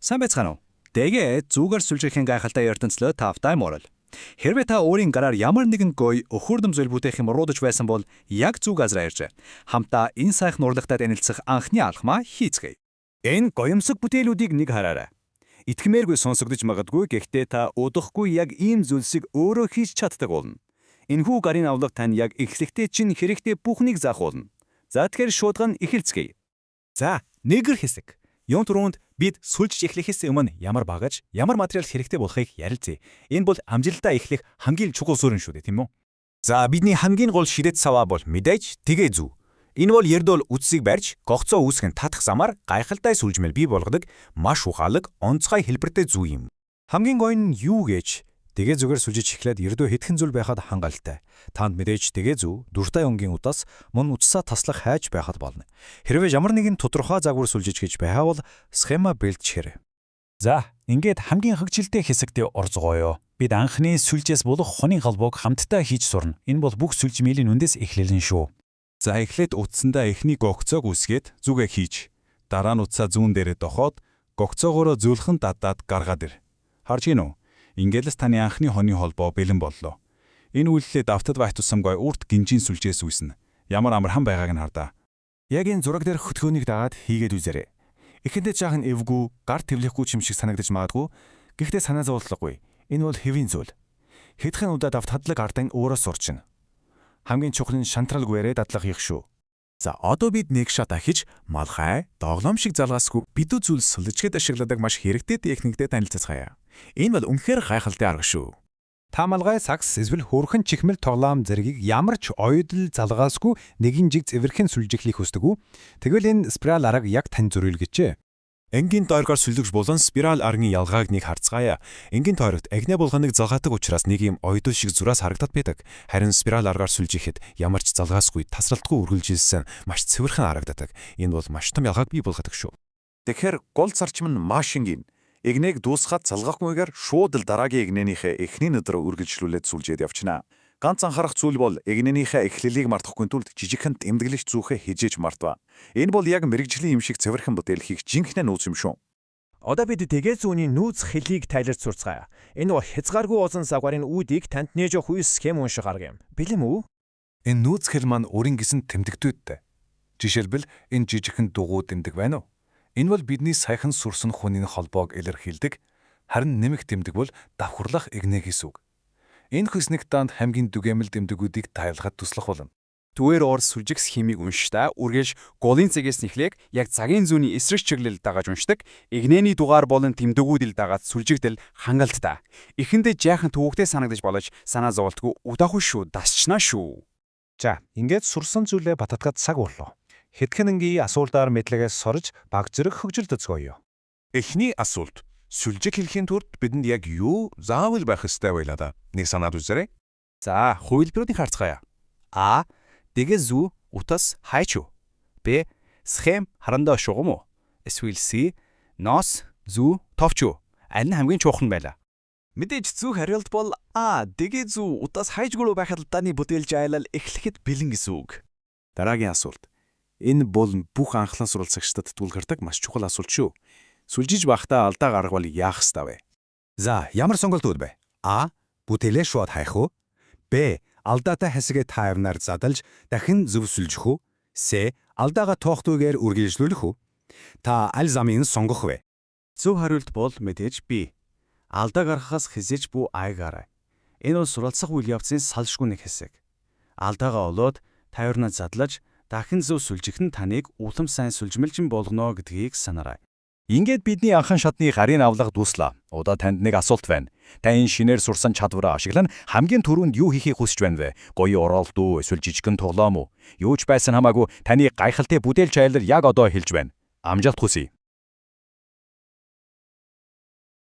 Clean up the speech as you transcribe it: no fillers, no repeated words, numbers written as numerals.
Сайн байцгаана уу? Тэгээ зүгээр сүлжээхийн гайхалтай ертөнцлөө тавтай морил. Хэрвээ та өөрийн гараар ямар нэгэн гоё өхөрдөм зүйл бүтээх юм уруудаж байсан бол яг зүг газраа иржээ. Хамтдаа энэ сайхан урлагтай танилцах анхны алхмаа хийцгээе. Энэ гоёмсог бүтээлүүдийг нэг хараарай. Итгэмээргүй сонсогдож магадгүй, гэхдээ та удахгүй яг ийм зүйлсийг өөрөө хийж чаддаг болно. Энэхүү гарын авлага тань яг эхлэхдээ чинь хэрэгтэй бүхнийг заах болно. За, тэгэхээр шуудган эхэлцгээе. За, нэгэр хэсэг. Юун түрүүнд бид сүлжиж эхлэхээс өмнө ямар багаж, ямар материал хэрэгтэй болохыг ярилцъя. Энэ бол амжилттай эхлэх хамгийн чухал суурь шүү дээ, тийм үү? За, бидний хамгийн гол шидэт саваа бол мэдээж тэгээ зүү. Энэ бол ердөө үтсийг барьж, гогцоо үүсгэн татах замаар гайхалтай сүлжмэл бий болгодог маш ухаалаг, онцгой хэлбэртэй зүү юм. Хамгийн гоё нь юу гэж тэгээ зүгээр сүлжиж эхлээд ердөө хэдхэн зүйл байхад хангалттай. Танд мэдээж тэгээ зүү, дуртай өнгийн утас, мөн утсаа таслах хайж байхад болно. Хэрвээ ямар нэгэн тодорхой загвар сүлжиж гэж байвал схема бэлтгэрэй. За, ингээд хамгийн хөгжилтэй хэсэгтээ орцгоё. Бид анхны сүлжээс болох хонин холбоог хамтдаа хийж сурна. Энэ бол бүх сүлжмэлийн үндэс эхлэл нь шүү. За, эхлээд утсандаа эхний гогцоог үсгээд зүгээ хийж. Дараа нь утсаа зүүн дээрээ дохоод гогцоогоороо зөөлхөн дадаад гаргаад ир. Харж гин үү? Ингээд л таны анхны хонин холбоо бэлэн боллоо. Энэ үйлдэлээ давтад байх тусам гой урт гинжин сүлжээс үүснэ. Ямар амархан байгааг нь хардаа. Яг энэ зураг дээрх хөдөлгөөнийг дагаад хийгээд үзээрэй. Эхэндээ жаахан эвгүй, гар тэвлэхгүй ч юм шиг санагдаж магадгүй. Гэхдээ санаа зовлохгүй. Энэ бол хэвийн зүйл. Хэдхэн удаа давтадлаг ардын өөрөө сурчна. Хамгийн чухал нь шантралгүйрээ дадлага хийх шүү. За, одоо бид нэг шат ахиж малгай, тоглоом шиг залгаасгүй битүү зүйл сүлжихэд ашигладаг маш хэрэгтэй техниктэй танилцацгаая. Энэ бол үнэхээр гайхалтай арга шүү. Та малгай, сагс эсвэл хөөрхөн чихмэл тоглоом зэргийг ямар ч оюудал залгаасгүй нэгэн жиг цэвэрхэн сүлжиглийг хүсдэг үү? Тэгвэл энэ спираль арга яг тань зөрүүлгэжээ. Энгийн тойргоор сүлжиж болон спираль аргын ялгааг нэг харцгаая. Энгийн тойрогт эгнээ болгоныг залгаадаг учраас нэг юм оюудал шиг зураас харагдаад байдаг. Харин спираль аргаар сүлжихэд ямар ч залгаасгүй, тасралтгүй үргэлжилсэн маш цэвэрхэн харагддаг. Энэ бол маш том ялгааг бий болгодог шүү. Тэгэхээр гол зарчим нь маш энгийн. Эгнээг дуусгаад залгаахгүйгээр шууд л дараагийн эгнээнийхээ эхний өдрөө үргэлжлүүлээд сүлжээд явчихна. Ганц анхаарах зүйл бол эгнээнийхээ эхлэлийг мартахгүй тулд жижигхэн тэмдэглэж зүүхээ хижээж мартва. Энэ бол яг мэргэжлийн юм шиг цэвэрхэн бүтээл хийх жинхэнэ нууц юм шүү. Одоо бид тэгээ зүүнний нүүц хэлийг тайлбарч сурцгаая. Энэ бол хязгааргүй олон загварын үүдийг танд нээж өгөх үе схем унших арга юм. Бэлэм үү? Энэ нүүц хэл маань өөрийн гэсэн тэмдэгтүүдтэй. Жишээлбэл, энэ жижигхэн дугуй тэмдэг байна уу? Энэ бол бидний саяхан сурсан хүний холбоог илэрхийлдэг, харин нэмэх тэмдэг бол давхарлах эгнээ гэсэн үг. Энэ хэсэг танд хамгийн түгээмэл тэмдгүүдийг тайлахад туслах болно. Түгээр ор сүлжих схемийг уншдаа үргэлж голын цэгээс нэхлээг яг цагийн зүүнний эсрэг чиглэл дагаж уншдаг, эгнээний дугаар болон тэмдэгүүдэл дагаад сүлжигдэл хангалттай. Эхэндээ жаахан төвөгтэй санагдаж болож санаа зоволтгүй удаахгүй шүү, дасчнаа шүү. За, ингээд сурсан зүйлээ бататгаад цаг боллоо. Хэдхэн энгийн асуултаар мэдлэгээ сорж баг зэрэг хөгжилд згоё. Эхний асуулт. Сүлжиг хэлхийн тулд бидэнд яг юу заавал байх ёстой вэ лада? Нэг санаад үзээрэй. За, хувилбаруудыг харцгаая. А. Дэгэ зүү, утас, хайч уу? Б. Схем, харандаа шугам уу? Эсвэл С. Ноос, зүү, товч уу? Аль нь хамгийн чухал нь байлаа? Мэдээж зөв хариулт бол А. Дэгэ зүү, утас хайжгүй байхад таны бүтээлч аялал эхлэхэд бэлэн гэсэн үг. Дараагийн асуулт. Энэ бол бүх анхлан суралцагчдад тулгардаг маш чухал асуулт шүү. Сүлжиж байхдаа алдаа гаргавал яах ёстой вэ? За, ямар сонголтууд бэ? А. Бүтээлээ шууд хайх уу? Б. Алдаатай хэсгээ тайвнаар задалж дахин зөв сүлжих үү? С. Алдаагаа тоохтүйгээр үргэлжлүүлэх үү? Та аль замыг сонгох вэ? Зөв хариулт бол мэдээж Б. Алдаа гаргахаас хэзээ ч бүү айгаарай. Энэ бол суралцах үйл явцын салшгүй нэг хэсэг. Алдаагаа олоод тайварнаа задлаж дахин зөв сүлжих нь таныг улам сайн сүлжмэлжин болгоно гэдгийг санаарай. Ингээд бидний анхан шатны гарын авлага дууслаа. Одоо танд нэг асуулт байна. Та энэ шинээр сурсан чадвараа ашиглан хамгийн түрүүнд юу хийхийг хүсэж байна вэ? Гоё оролт уу, эсвэл жижигхэн тоглоом уу? Юу ч байсан хамаагүй таны гайхалтай бүтээлч аялал яг одоо эхэлж байна. Амжилт хүсье.